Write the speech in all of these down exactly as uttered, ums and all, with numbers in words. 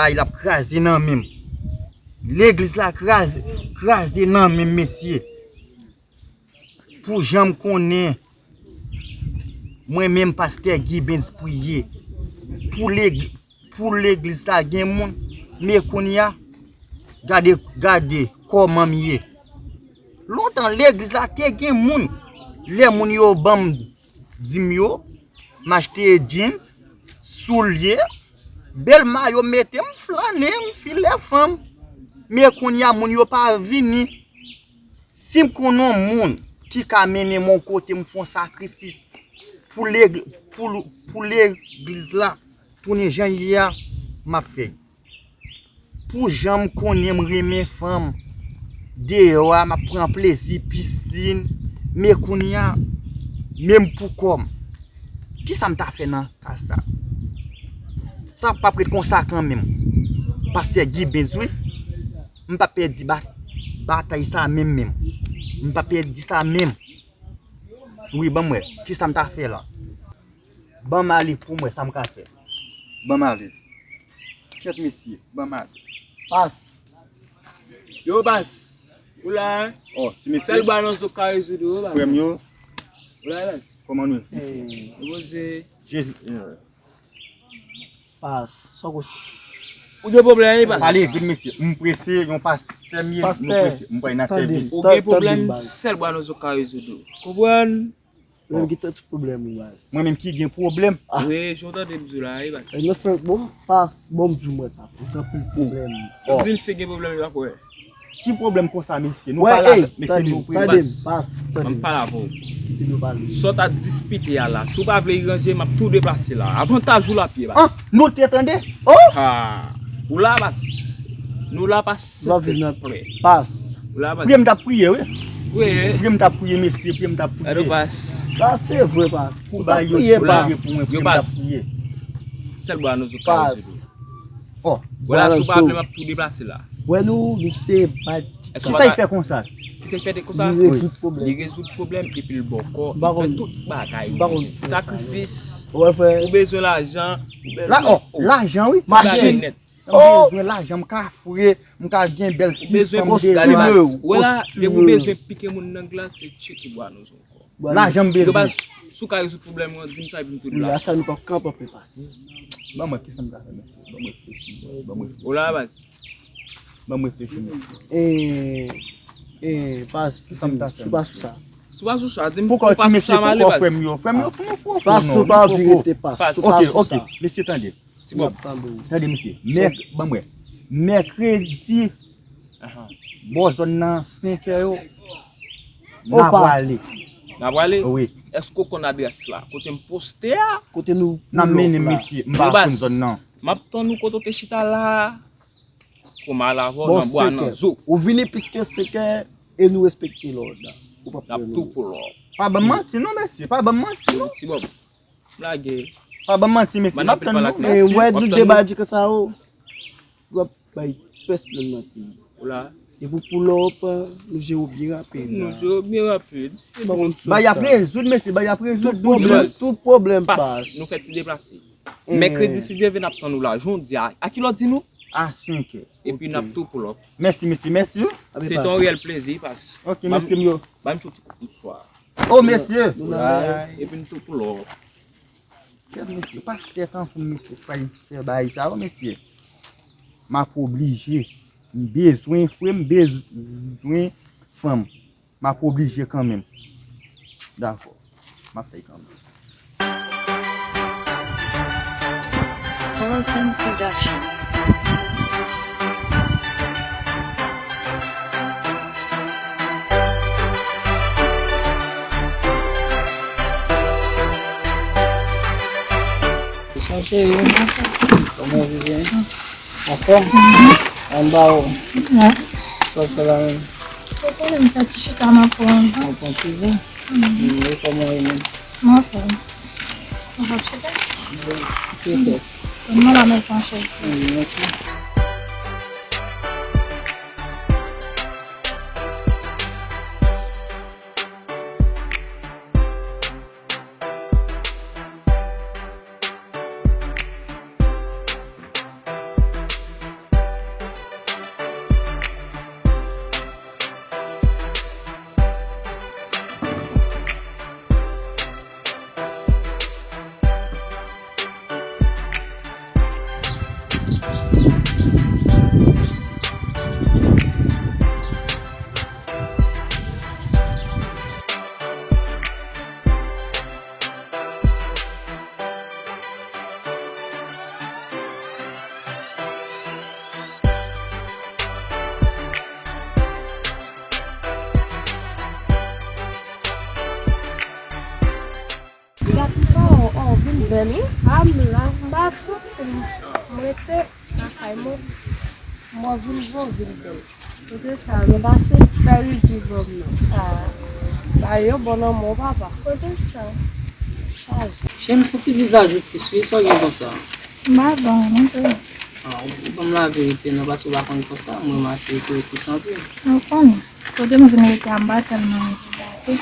Ay, l ap kraze nan men m. Legliz la kraze, kraze nan men m, mesye. Pou jan m konnen, mwen menm, pastè Guy Benz priye pou leg-, pou legliz la gen moun, men kounye a, gade, gade kòman m ye. Lontan, legliz la te gen moun. Lè moun yo ban m dim yo, m achte jeans, soulye, bèl mayo mete, m flannen, m file fanm. Men kounye a, moun yo pa vini. Si m konn yon moun ki ka mennen m yon kote, m fè yon sakrifis pou leg-, pou, pou legliz la tounen jan l ye a, m ap fè. Pou jan m konnen m renmen fanm, deyò a, m ap pran plezi, pisin, men kounye a, menm pou kò m, kisa m ta fè nan ka sa? Sa p ap ret konsa kanmenm. Pastè Guy Benz, wi, m p ap pèdi ba-, batay sa menm, menm. M p ap pèdi sa menm. Wi, ban m wè, kisa m ta fè la? Ban m ale pou m wè sa m ka fè. Ban m ale. Kèt mesye, ban m ale. Pas. Yo, Pas. Ou la, hein? Oh, ti mesye. Sèl bwa nan zo ka rezoud ou, Pas. Frè m yo. Ou la, Pas. Kòman nou ye? Eh, repoze. Jezi, eh. Pas. Sòkouch. Ou gen pwoblèm, wi, Pas? Pale vit, mesye. M prese, yon pastè m ye, nou prese. M pral nan sèvis. Ou gen pwoblèm, sèl bwa nan zo ka rezoud ou. Konprann? Mwen menm ki tout pwoblèm ou, baz. Mwen menm ki gen pwoblèm. Ah. Wi, jan w tande m di w la, wi, baz. E nou fè, bon, pa, bon, m di w mwen sa, pou gen anpil pwoblèm. Ou di m si gen pwoblèm, li pa kwè. Ki pwoblèm konsa, mesye? Nou pale avèk mesye, nou priye. Tande m, baz, tande m. Ban m pale avè w. Kite nou pale. Sa w t ap dispite a la, si w pa vle ranje, m ap tou deplase la. Avantaj ou la pye, baz. Ah, nou te tande? Oh! Ah, ou la, baz. Nou la, baz. Pas. Ou la, baz. Priye m t ap priye, wi. Wi. Priye m t ap priye, mesye, priye m t ap priye. Alo, Pas. Sa se vre, Pas. Ou ta priye, Pas. Priye pou mwen, priye m t ap priye. Sèl bwa nou sou kay sou do. Oh. Wè la, si w pa vle, m ap tou deplase la. Wè nou, misye bay ti. Kisa l fè konsa? Kisa l fè konsa? Li rezoud pwoblèm. Li rezoud pwoblèm epi l bòkò. Li fè tout bagay. Sakrifis. Ou bezwen lajan. La, oh, lajan, wi. Machin. M bezwen lajan, m ka fre, m ka gen bèl ti fanm devan. Ou wè la, depi w bezwen pike moun nan glas, se tcheke bwa nou ankò. Lajan m bezwen. Yo, baz, si w ka rezoud pwoblèm ou an, di m sa epi m tou deplase. Wi, a sa nou p ap kanpe anpil, Pas. Ban mwen, kisa m ka fè, mesye? Ban mwen reflechi, ban mwen reflechi. Ou la, baz. Ban mwen reflechi, mesye. E, e, Pas, si w pa sou sa. Si w pa sou sa, di m ou pa sou sa, m ale, baz. Frè m yo, frè m yo, frè m yo, Pas, nou pa anvi rete, Pas. Ok, ok, mesye, tande. Ti Bòb. Tande, mesye. Mèk, ban mwen. Mèkredi, bò zòn nan senkè yo, n a prale. N a prale? Wi. Èske w konn adrès la? Kote m poste a? Kote nou. N a mennen, mesye. M pa konn zòn nan. M ap tann ou kote w te chita la. Kòm al avè w nan bwa nan zo. Ou vini pliske senkè e nou respekte lòd. Ou p ap. N ap tou pou lòd. Pa ban m manti non, mesye. Pa ban m manti non. Ti Bòb. Lage. Pa ban m manti, mesye. M ap tann nou. E wè, nou deba di konsa, o. W ap bay pèsonèl manti. Ou la. E pou pull up, nou jere w byen rapid. Nou jere w byen rapid. Bagay ap rezoud, mesye, bagay ap rezoud. Tout pwoblèm, tout pwoblèm pas. Nou fè ti deplase. Mèkredi, si Dye vle, n ap tann ou la. Jodi a, a kilè w di nou? A senkè. Epi n ap tou pull up. Mèsi, mesye, mèsi. Se te yon reyèl plezi, pas. Ok, mèsi, m yo. Ba m sou ti kout mouchwa. O, mesye! Epi n tou pull up. Kèt, mesye, pastè tankou m, mesye, fè, fè bagay sa yo, mesye. M ap oblije. M bezwen fre, m bezwen fanm. M ap oblije kanmenm. Dakò. M ap fè kanmenm. Sullivan Production. Bonsoir, chérie. Kòman w ye? Anfòm? Anba w. Sa w fè la menm? Se pou mwen, fè ti chita nan pran. Nan pran ti ven? Mhm. Wi, kòman w ye menm? Mwen anfòm. Ou p ap chita? Petèt. Mwen la, mwen pran chèz. Wi, ok. Bèl wi. A m la, m pa soti. M rete lakay mwen. M wè vil vo, vil bèl. Kote sa? Byen pase. Fè ridivòm nan. Ah. Ba yo bon nan men w papa. Kote sa? Chaje. Cheri, m santi vizaj ou tris wi, sa w gen konsa? M pa bon, non, frè. Ah, ou, ou ban m laverite non, paske w pa konn konsa, m remake ou tris anpil. Ou konnen, kote m vin rete a, m pa tèlman renmen gate.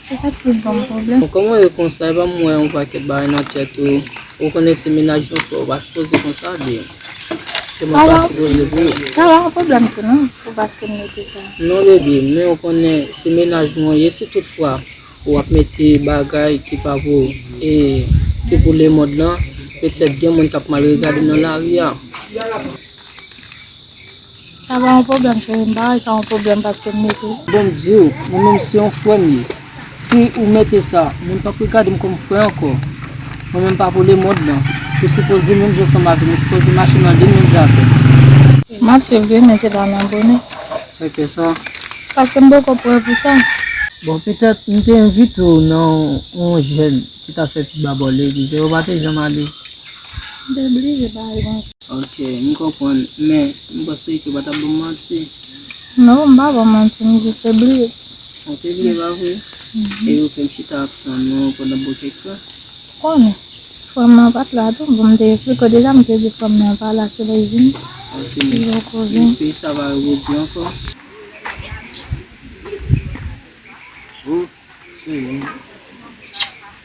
Se sa k plis ban m pwoblèm. Bon, kòman w ye konsa, epa m wè yon pakèt bagay nan tèt ou. Ou konnen se mennaj nou fè, ou pa sipoze konsa, byen. Ke mwen pa sipoze pou ou. Sa pa yon pwoblèm tou non, pou paske m mete sa. Non, baby, men ou konnen se mennaj nou an ye, si toutfwa ou ap mete bagay ki pa pou, e, ki pou lemonn nan, petèt gen moun k ap mal regade w nan lari a. Sa pa yon pwoblèm, cheri, m pa wè sa yon pwoblèm paske m mete l. Bon, m di w, mwen menm se yon frè m ye. Si ou mete sa, moun p ap regade m kòm frè ankò. Mwen menm pa pou lemonn nan. Ou sipoze menm jan ansanm avè m, ou sipoze mache nan li menm jan avè m. M ap swiv li, men se pa nan bonè. Sa k fè sa? Paske m poko prè pou sa. Bon, petèt m te envite w nan yon jèn ki t ap fè pibwa bò legliz, epi w pa te janm ale. M te bliye bagay konsa. Ok, m konprann, men m panse ke w pa t ap ban m manti. Non, m pa ba w manti, m jis te bliye. Ou te bliye, pa vre? Mhm. E ou fè m chita ap tann ou pandan bon kèk tan? Konnen. Frè m nan pa t la tou. Bon, m te eksplike w deja, m te di frè m nan pa la, se lè l vini. Ok, men m espere sa va repwodui ankò. Cheri,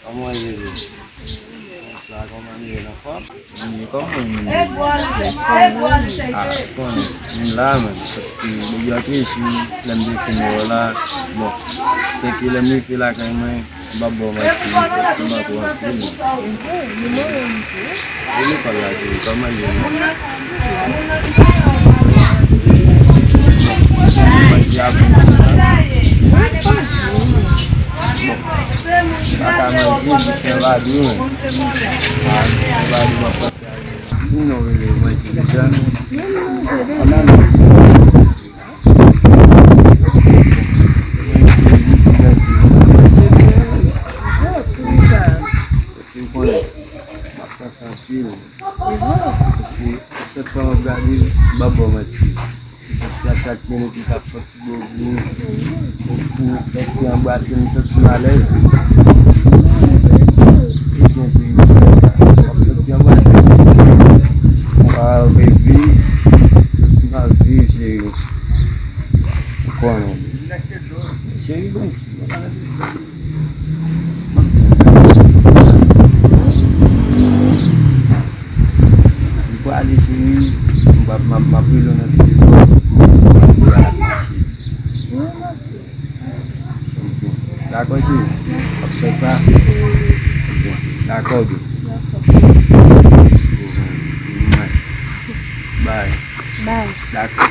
kòman w ye? Bonswa, kòman w ye, anfòm? Mwen kòman w ye? Ah, konnen, m la menm, paske depi antre jou, lè m te fin wè w la, bon, se ke lè m rive lakay mwen, m p ap ba w manti, m santi m manke w anpil. E lekòl la, cheri, kòman l ye menm? Manje a bon. Bon. M pa ka manje, jis yon vado, men. Ah, yon vado, m ap panse a li. Di m non, rele manje deja, non. Manje, manje. Manje, manje. Paske w konnen, m ap panse anpil. Se chak fwa m ap gade l, m p ap ba w manti. M santi a chak minit m ka fè yon ti bògou. Ou fè ti anbrase m, m santi m alèz. Ebyen, cheri, sou sa, m ap fè ti anbrase. Waw, baby, m santi m ap viv, cheri. Ou konnen. Cheri, bon, m prale, cheri. M ap, m ap, m ap rele w nan telefòn. M ap mache. Dakò, cheri? W ap fè sa? Dakò, byen. Bye. Bye. Dakò.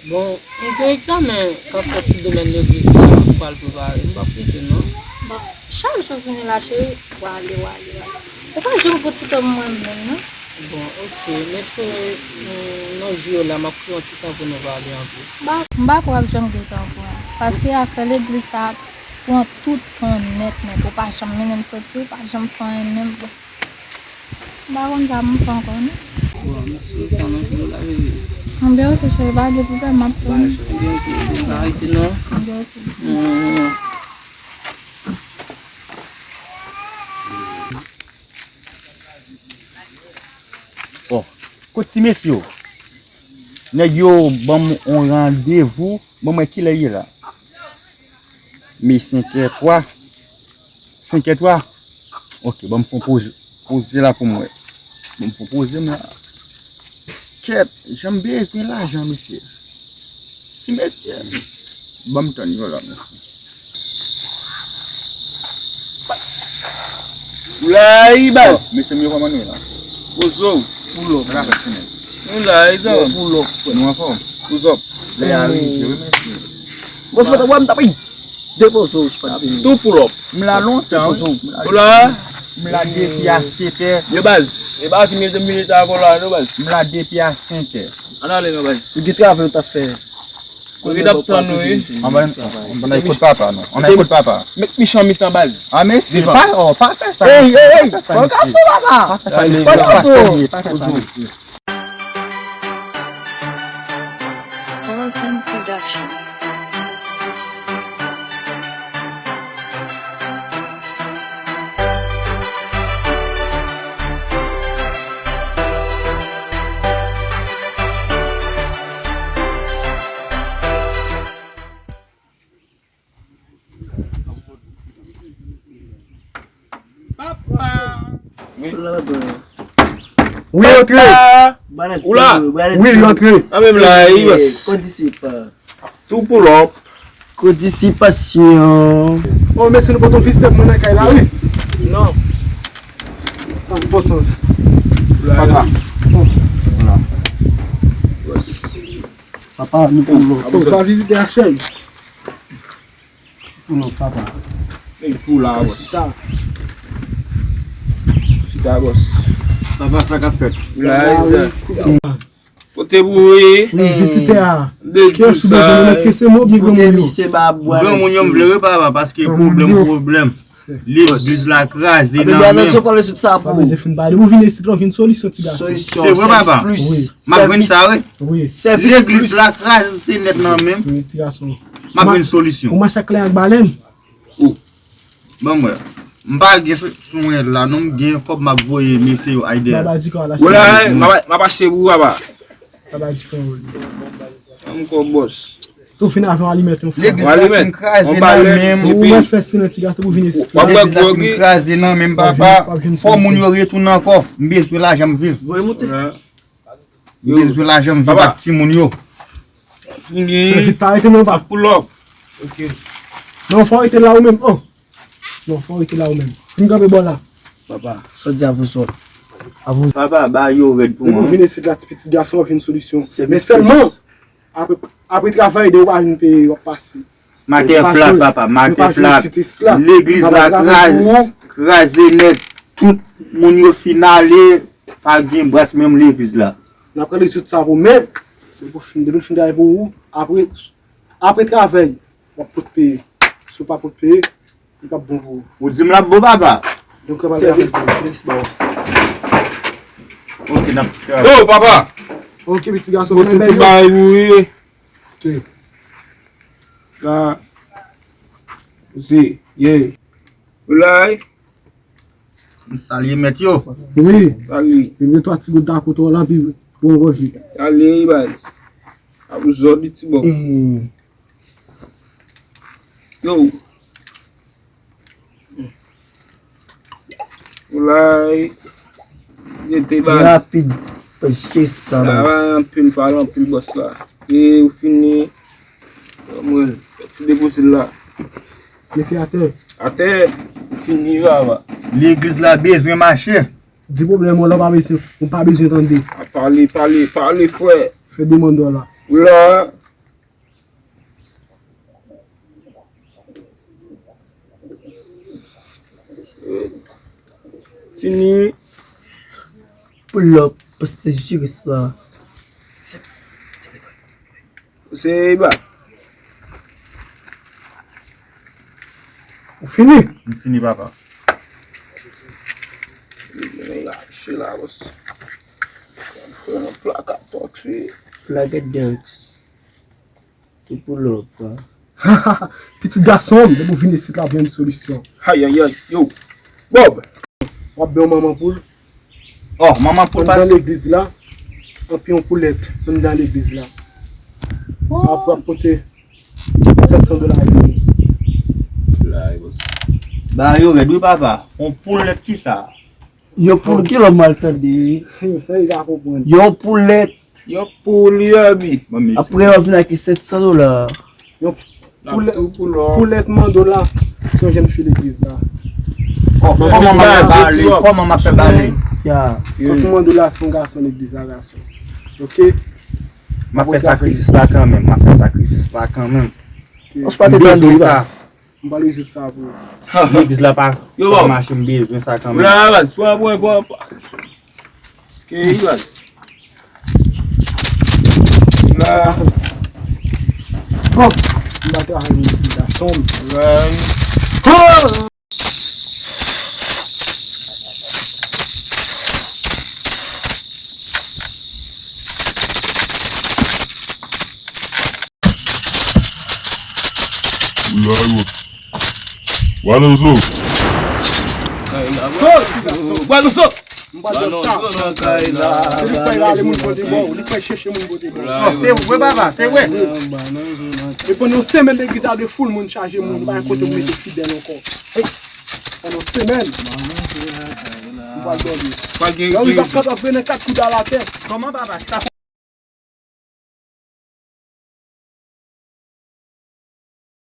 Bon, m gen egzamen k ap fèt sou domèn legliz la, m pral prepare, m p ap rete non. Bon, chak jou w vini la, cheri, w ale, w ale, w ale. Ou pa janm pran ti tan pou mwen menm non. Bon, ok, m espere, mm, nan jou yo la, m ap pran yon ti tan pou nou pale anplis. M pa kwè w ap janm gen tan pou mwen, paske afè legliz sa pran tout tan nèt, nèt, ou pa janm mennen m soti, ou pa janm fè anyen menm. Bon. M pa konn sa m fè ankò non. Bon, m espere sa nan jou la, bebe. Anben, ok, cheri, pa gen pwoblèm, m ap tann ou. Anben, ok, bebe, pa rete non. Anben, ok. Mm. Bon, kot ti mesye yo? Nèg yo ban m yon randevou, ban m wè kilè ye la. Men senkè twa. Senkè twa? Ok, ban m fè yon poze, poze la pou m wè. Ban m fè yon poze m la. Kèt, jan m bezwen lajan, mesye. Ti mesye. Ban m tann yo la, mesye. Baz. Ou la, wi, baz. Mesye m yo, kòman nou ye la? Wozo. Pull up. Sa ka fè ti nèg. Nou la, wi, zanmi. Pull up. Nou anfòm? What's up? Lè a rive, wi, mesye. Bon, se pa ta wè m t ap depoze w, se pa depoze w. Tou pull up. M la lontan, wi. Depoze w. Ou la? M la depi a sèt è. Yo, baz, e pa vin mete milita avè w la, non, baz. M la depi a sèt è. Ann ale, non, baz. Ou gen travay ou t ap fè? Kote n ap tann nou, wi. Ann, ann, ann, ann, kote papa, non. Ann, kote papa. Met Michel mitan baz. Ah, mesye, pa, oh, pa fè sa. Ey, ey, ey, pa fè sa, mesye. Pa fè sa, mesye. Pa fè sa, mesye. Pa fè sa, mesye. Solison Production. Papa. Wi. Wi, antre. Papa. Ou la? Wi, antre. An menm la, wi, bòs. Kondisip. Tou pou lòp. Kondisipasyon. Oh, mesye, nou pote yon vizitè pou mwen nan kay la, wi. Non. Sa enpòtan. Papa. Papa, nou pou lòp. Ou pa vizitè a, chèf. Pou lòp, papa. Li pou la, bòs. Chita. Chita, bòs. Papa, sa k ap fèt? La, wi. Kote pou ye? Wi, vizitè a. Kiyès ou bezwen, èske se mwen oubyen granmoun yo? Granmoun yo m vle, wi, papa, paske pwoblèm, pwoblèm. Legliz la kraze nan men m. Pa bezwen fin pale. Ou vin isit la, ou vin solisyon, ti gason. Se vre, papa? Wi. M ap jwenn sa, wi. Wi. Legliz la kraze nèt nan men m. Wi, ti gason. M ap jwenn solisyon. Ou mache ak lè ak balèn? Ou. Ban m wè. M pa gen sou, sou mwen la, non, m gen kòb m ap voye mesye yo ay dèyè. Baba di kò a la. Wè la, m ap, m ap achte pou ou, papa. Baba di kò a. Ban m kò, bòs. Tou fin avè yon alimèt, yon fwa. Legliz la fin kraze nan men m. Ou mèt fè silans, ti gason, pou vin isit. Legliz la fin kraze nan men m, papa. Fò moun yo retounen ankò. M bezwen lajan m viv. Voye monte. M bezwen lajan m viv ak timoun yo. Fè vit, pa rete non, papa. Pou lòp. Ok. Non, fò rete la ou menm. Oh. Non, fò rete la ou menm. Vin kanpe bò la. Papa, sa w di a vou sòt. A vou. Papa, ba yo rèd pou mwen. Depi w vin isit la, ti pitit gason w ap jwenn solisyon. Men sèlman, apre, apre travay, de ou pa vin peye, w ap pase. Matè plat, papa, matè plat. Legliz la kraze, kraze nèt. Tout moun yo fin ale, pa gen bras menm legliz la. N ap rezoud sa pou men, depi w fin, depi l fin travay pou ou, apre, apre travay, w ap pot peye. Si w pa pot peye, li p ap bon pou ou. Ou di m l ap bon, papa? Donk, papa, sèvis, sèvis, bòs. Ok, n ap travay. Yo, papa! Ok, pitit gason, kote tout bagay ou ye? Ok. La, se, ye. Ou la, wi? M salye mèt yo. Wi. Salye. Vin de twa ti gout dakot ou la, pi bon goji. Salye, baz. Ap zòd li ti bò. Yo. Ou la, wi. Rete, baz. Rapid. Pèche sa, baz. Travay anpil, pale anpil, bòs la. E ou fini. Mwen, fè ti depoze l la. Mete atè. Atè, fini, papa. Legliz la bezwen mache. Di pwoblèm ou la, pa bezwen, ou pa bezwen tande. A pale, pale, pale, frè. Fè demann ou la. Ou la. Fini. Pull up, paske jiri sa. Se ba. Ou fini? M fini, papa. Lache la, bòs. Pran plaka tòks, wi. Plaka tòks. Tou pou lòp, pa. Pitit gason m, depi w vin isit la, w ap jwenn solisyon. Ayayay, yo. Bob! W ap bay yon manman poul. Oh, manman poul pa anndan legliz la, anpi yon poulèt anndan legliz la. Sa ap, ap pote sèt san dola vini. Bagay yo rèd wi, papa. Yon poulèt kisa? Yon poul ki lòm mal tande. Sa li ka konprann. Yon poulèt. Yon poul, li abi. Apre, w ap vin ak sèt san dola. Yon poulèt, poulèt Mandola, se yon jèn fi legliz la. Oh, kòman m ap fè bale? Kòman m ap fè bale? Ya. Kòman Mandola se yon gason legliz la, gason. Ok? M ap fè sakrifis la kanmenm, m ap fè sakrifis la kanmenm. Ok. Ou pa te tande sa. M pral rezoud sa pou ou. Legliz la pa, yo, pa mache, m bezwen sa kanmenm. La, baz, pran, pran, pran, pran. Skey, baz. La. M pa travay pou ti gason. Walozo. Walozo! M pral nan sa. Li pral ale moun pote bò. Li pral chèche moun pote bò. Non, se vre, papa, se vre. E pandan yon semèn legliz la de foul moun chaje moun, pa gen kote pou mete fidèl ankò. Pandan yon semèn. M pral dòmi. Lè ou li pa kapab vre nan kat chita la tè. Kòman papa sa?